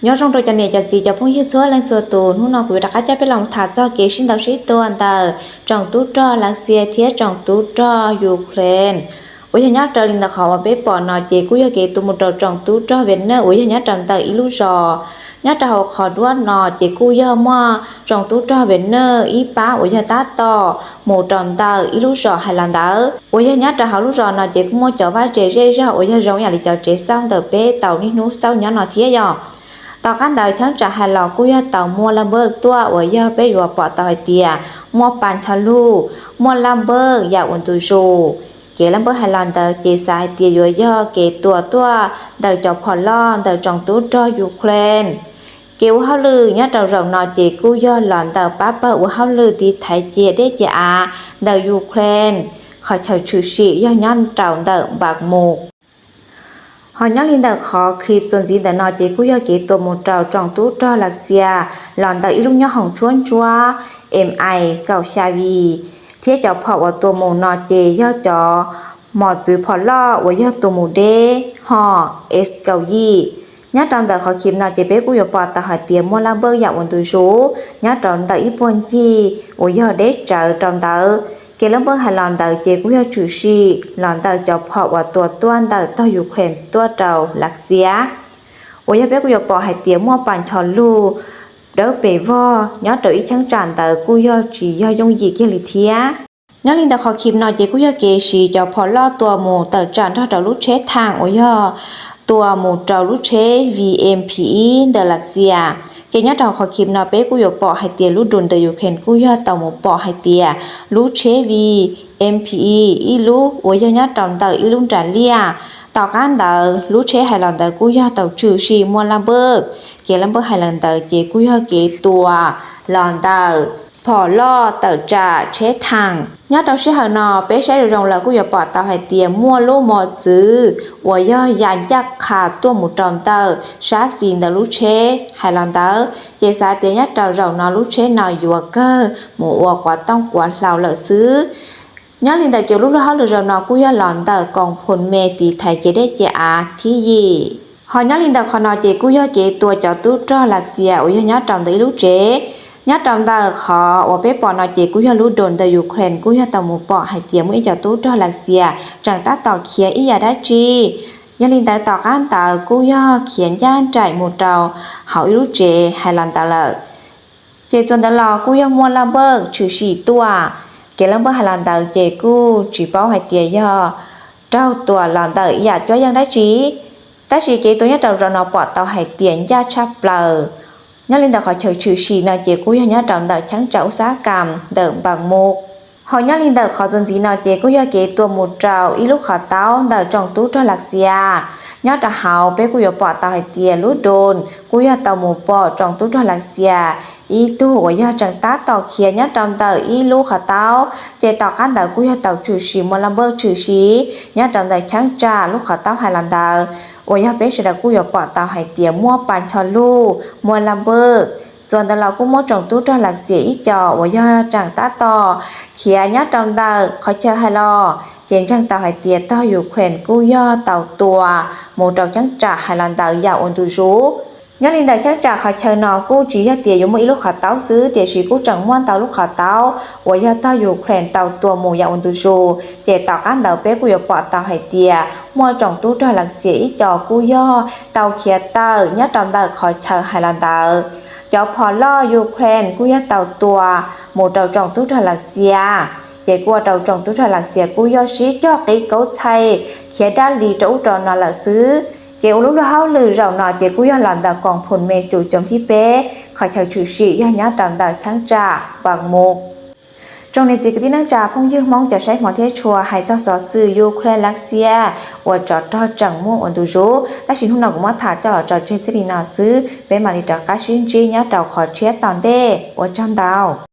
Nyob zoo rau cov niam cov txiv cov phooj ywg txhua leej txhua tus, hnub no kuv yuav rov qab coj peb los tham txog kev sib ntaus sib tua ntawm tsoom tub rog Lav Xias thiab tsoom tub rog Ukraine uas yog nyob raws li ntawm qhov uas peb pom no ces kuj yog kev tua mus rau tsoom tub rog Vietnam uas yog nyob rau ntawm ib lub zos nyob rau hauv qhov duab no ces kuj yog muaj tsoom tub rog Vietnam ib pab uas yog tab tom mus rau ntawm ib lub zos hais los ntawd uas yog nyob rau hauv lub zos no ces kuj muaj cov vaj tse zej zog uas yog zoo ib yam li cov tsev xauj ntawm peb tau niaj hnub xauj nyob no thiab yog. Tom qab ntawd cheeb tsam hais los kuj yog tau muaj laj npawj tuaj uas yog peb yuav pom tau hais tias muaj pa ncho lug, muaj laj npawj yam uas ntu zus. Kev laj npawj hais los ntawd ces xav hais tias yuav yog kev tua tuaj ntawm cov phom loj ntawm tsoom tub rog Ukraine. Kev ua hauj lwm nyob rau zaum no ces kuj yog los ntawm pab pawg ua hauj lwm tiv thaiv cia dej cia av ntawm Ukraine, qhov chaw tshwm sim yog nyob rau ntawm Bakhmut. Ho nyob li ntawm qhov clip txuas ntxiv ntawm no ces kuj yog kev tua mus rau tsoom tub rog Lav Xias los ntawm ib lub nyob hoom tshuab ntsuab M I kaum xya V, thiab cov phom uas tua mus no ces yog cov mos txwv phom loj uas yog tua mus deb ho S kaum yim. Nyob rau ntawm qhov clip no ces peb kuj yuav pom tau hais tias muaj laj npawj yam uas ntu zus nyob rau ntawm ib puag ncig uas yog deb tsawv rau ntawd. Kev laj npawj hais los ntawd ces kuj yog tshwm sim los ntawm cov phom uas tua tuaj ntawm tog Ukraine tuaj rau Lav Xias uas yog peb kuj yuav pom hais tias muaj pa ncho lug dawb pes vog nyob rau ib cheeb tsam ntawd kuj yog tsis yog yooj yim kiag li thiab. Nyob li ntawm qhov clip no ces kuj yog kev siv cov phom loj tua mus tawm tsam nrog rau lub tsheb thaam uas yog tua mus rau lub tsheb V M P ib ntawm Lav Xias. Ces nyob rau qhov clip no peb kuj yuav pom hais tias lub drone ntawm Ukraine kuj yog tau mus pom hais tias lub tsheb V M P ib lub uas yog nyob rau ntawm ib lub nras liaj. Tom qab ntawd lub tsheb hais los ntawd kuj yog tau tshwm sim muaj laj npawj. Kev laj npawj hais los ntawd ces kuj yog kev tua los ntawm phom loj tawm tsam tsheb thaam. Nyob rau sij hawm no peb saib zoo zoo lawm kuj yuav pom tau hais tias muaj lub mos txwv uas yog ya ncaj qha tuaj mus rau ntawm sab xis ntawm lub tsheb hais los ntawd. Ces xav tias nyob rau zaum no lub tsheb no yuav kawg mus ua quav tooj quav hlau lawm xwb. Nyob li ntawm kev ua lub luag hauj lwm zaum no kuj yog los ntawm koom phoo me tiv thaiv cia dej cia av thib yim. Ho nyob li ntawm qhov no ces kuj yog kev tua cov tub rog Lav Xias uas yog nyob rau ntawm ib lub tsev. Nyob rau ntawm qhov uas peb pom no ces kuj yog lub drone ntawm Ukraine kuj yog tau mus pom hais tias muaj ib co tub rog Lav Xias tseem tab tom khiav ib yam dab tsi. Yog li ntawd tom qab ntawd kuj yog khiav ncaj nraim mus rau hauv ib lub tsev hais los ntawd lawm. Ces txuas ntawd los kuj yog muaj laj npawj tshwm sim tuaj. Kev laj npawj hais los ntawd ces kuj tsis paub hais tias yog raug tua los ntawm yam cuab yeej dab tsi. Tab sis kev tua nyob rau zaum no pom tau hais tias ncaj tshaj plaws. Nyob li ntawm qhov chaw tshwm sim no ces kuj yog nyob rau ntawm cheeb tsam ub xab kam ntawm Npam Mus. Ho nyob li ntawm qhov txuas ntxiv no ces kuj yog kev tua mus rau ib lub qhov taub ntawm tsoom tub rog Lav Xias. Nyob rau hauv peb kuj yuav pom tau hais tias lub drone kuj yog tau mus pom tsoom tub rog Lav Xias ib tug uas yog tseem tab tom khiav nyob rau ntawm ib lub qhov taub. Ces tom qab ntawd kuj yog tau tshwm sim muaj laj npawj tshwm sim nyob rau ntawm cheeb tsam lub qhov taub hais los ntawd, uas yog peb sawv daws kuj yuav pom tau hais tias muaj pa ncho lug, muaj laj npawj. Txuas ntawd los kuj muaj tsoom tub rog Lav Xias ib co uas yog tseem tab tom khiav nyob rau ntawm qhov chaw hais los, ces ntseeg tau hais tias tog Ukraine kuj yog tau tua mus rau cheeb tsam hais los ntawd yam uas ntu zus. Nyob li ntawm cheeb tsam qhov chaw no kuj tsis yog tias yuav muaj ib lub qhov taub xwb, tiam sis kuj tseem muaj ntau lub qhov taub uas yog tog Ukraine tau tua mus yam uas ntu zus. Ces tom qab ntawd peb kuj yuav pom tau hais tias muaj tsoom tub rog Lav Xias ib co kuj yog tau khiav tawm nyob rau ntawm qhov chaw hais los ntawd. Cov phom loj Ukraine kuj yog tau tua mus rau tsoom tub rog Lav Xias, ces kuj ua rau tsoom tub rog Lav Xias kuj yog sib cog qiv kauv txhais khiav dab li rau ub rau no lawm xwb. Ces ua lub luag hauj lwm zaum no ces kuj yog los ntawm koom phoo me cum coom thib peb, qhov chaw tshwm sim yog nyob rau ntawm cheeb tsam Npam Mus. Tsoom niam txiv kwv tij neej tsa phooj ywg Hmoob cov saib hmov thiab tshua, hais txog xov xwm Ukraine Lav Xias uas tsov rog tseem muaj uas ntu zus, tab sis hnub no kuv muab tham coj los tso tseg txij li no xwb, peb mam li rov qab sib ntsib nyob rau qhov tshiab tom ntej, ua tsaug ntau.